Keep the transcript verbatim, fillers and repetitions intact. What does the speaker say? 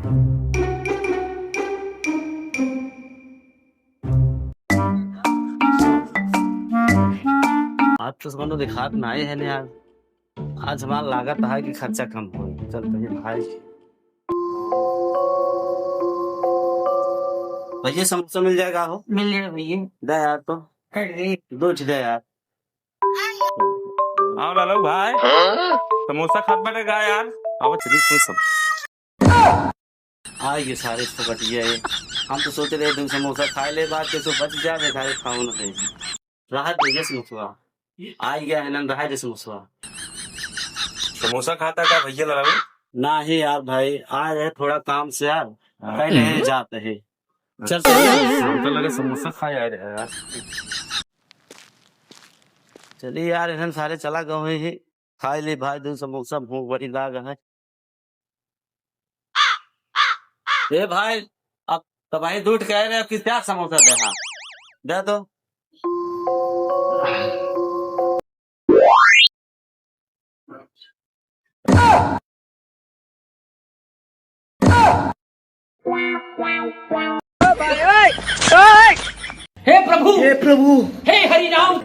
आज तो सबनो दिखात नाहीं है ने यार। आज हमार लागत है कि खर्चा कम होई। चल भैया, भाई। भैया, समोसा मिल जाएगा हो? मिल जाए भैया। दे यार तो। कट गई। दो ठे दे यार। हाँ, लालू भाई। हाँ? समोसा खात बाटे का यार? अब चली तू सब। आ ये सारे फोकटिया है। हम तो सोच रहे दो समोसा खाए ले, बाद के सो बच जावे, सारे खाओ ना दे। रहा दे ये समोसा। आ गया है ना, रहा दे समोसा। समोसा खाता का भैया लालू? नाहीं यार भाई, आ रहे थोड़ा काम से यार, हाँ। कहीं नहीं जाते हैं। चल, चल। हम तो लगे समोसा खाए आ रहे हैं यार। चलिए यार, इन्हन सारे चला गए हैं। खाए ले भाई, दो समोसा, भूख बड़ी लाग है। ए भाई, अब तबाही दूठ कह रहे हो कि क्या समोसा दे? हाँ, दे तो। हे प्रभु, हे प्रभु। हे हरि राम।